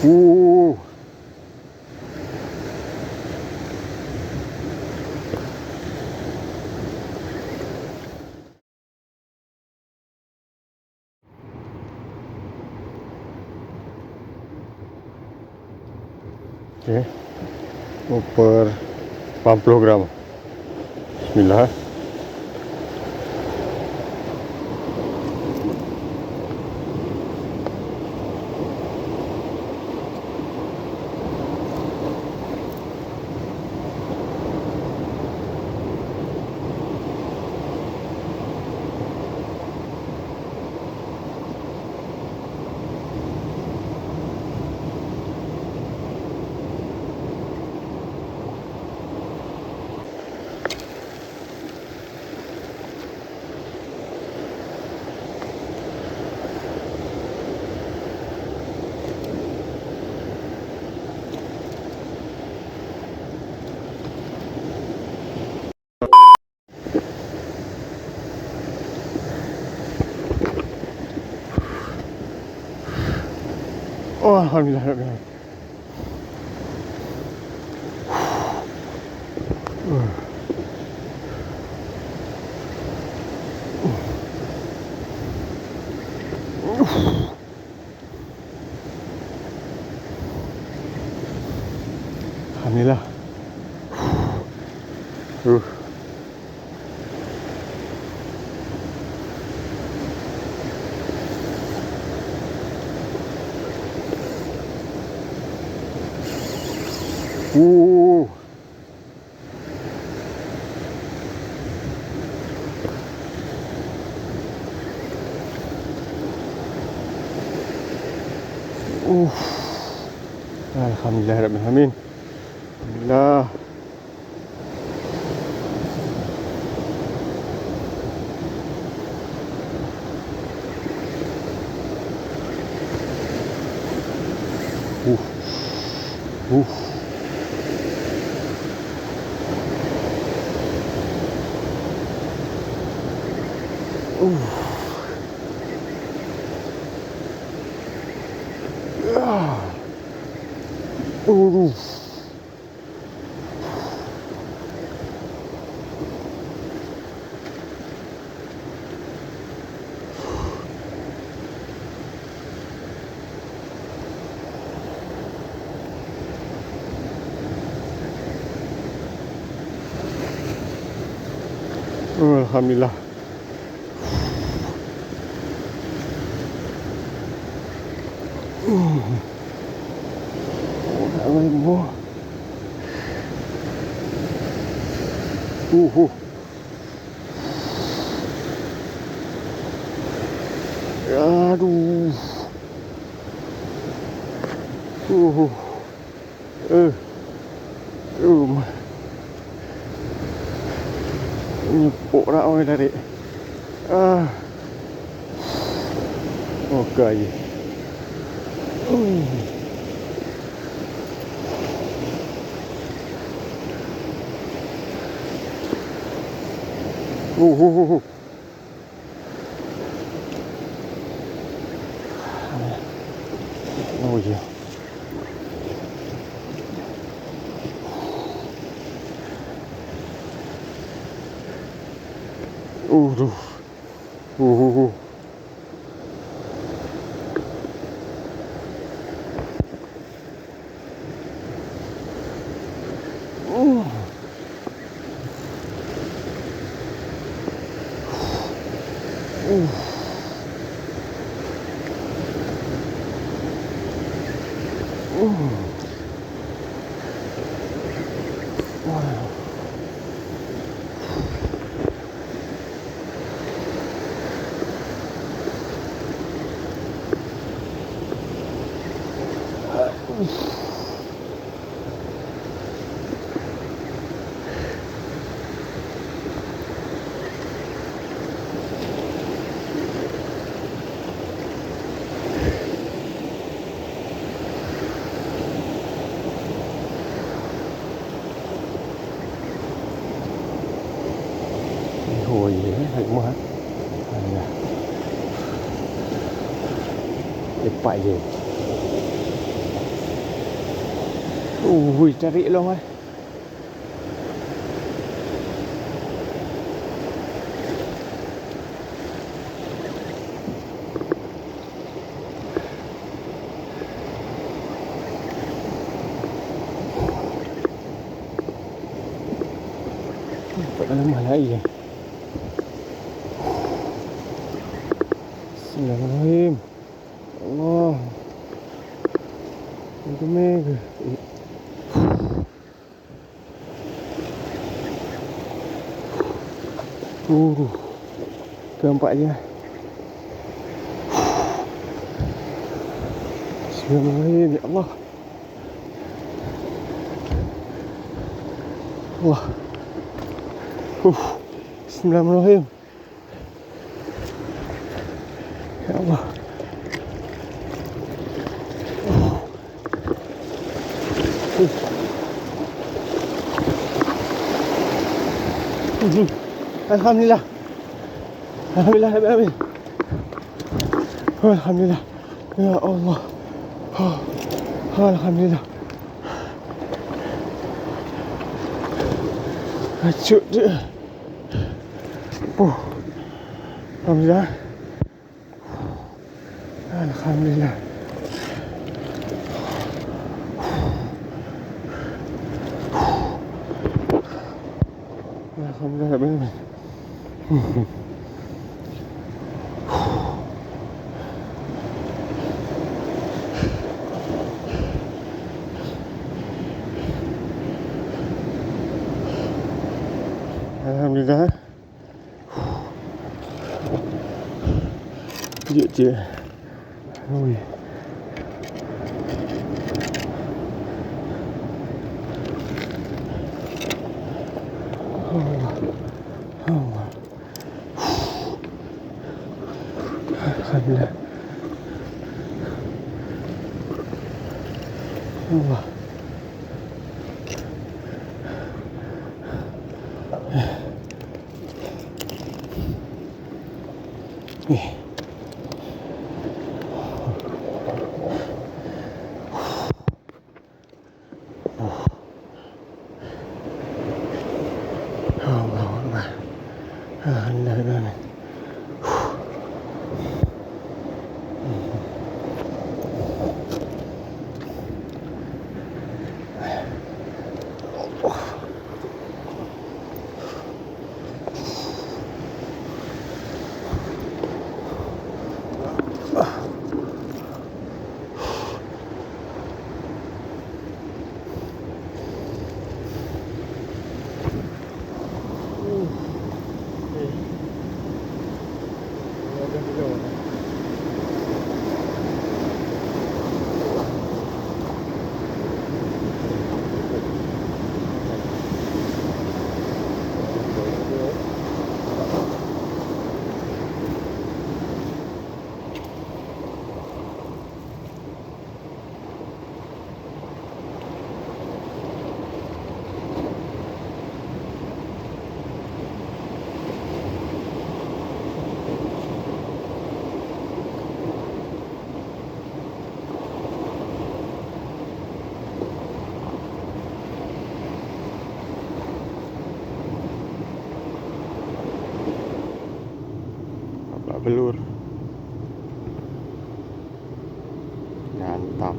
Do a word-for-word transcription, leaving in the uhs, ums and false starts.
Uh. Okey. Uper lapan puluh gram. Bismillah. Oh, alhamdulillah, rabbil alamin. Alhamdulillah. Uh. Uh. Uh. Alhamdulillah rabbil alamin. Alhamdulillah. Uh. Uh. Uh. Ah. Uh. Alhamdulillah. Uh, uh. Aduh. Uh. Eh. Um. Nyepok rak oi tarik. Ah. Oh, kai. Hmm. Uh, uh, uh, uh. Oh, ya. Aduh. Uh, uh, uh. Ho ye, hai muah. Alah. Lepak je. Ui, tarik lom, eh. Nampak dalam mana air? Bismillahirrahmanirrahim. Allah. Ini ke mega. Uh, keempat je. Bismillahirrahmanirrahim. Ya Allah. Allah. Uh. Bismillahirrahmanirrahim. Ya Allah. Alhamdulillah. Alhamdulillah, Rabbil Alamin. Alhamdulillah. Ya Allah. Alhamdulillah. Acut je. Puh. Alhamdulillah. Alhamdulillah. Alhamdulillah, Rabbil Alamin. Alhamdulillah. Jeuet, jeuet. Ui. Allah. Allah. Alhamdulillah. Allah. Eh. Allahu Akbar. Alhamdulillah. Babak belur. Nyan tam.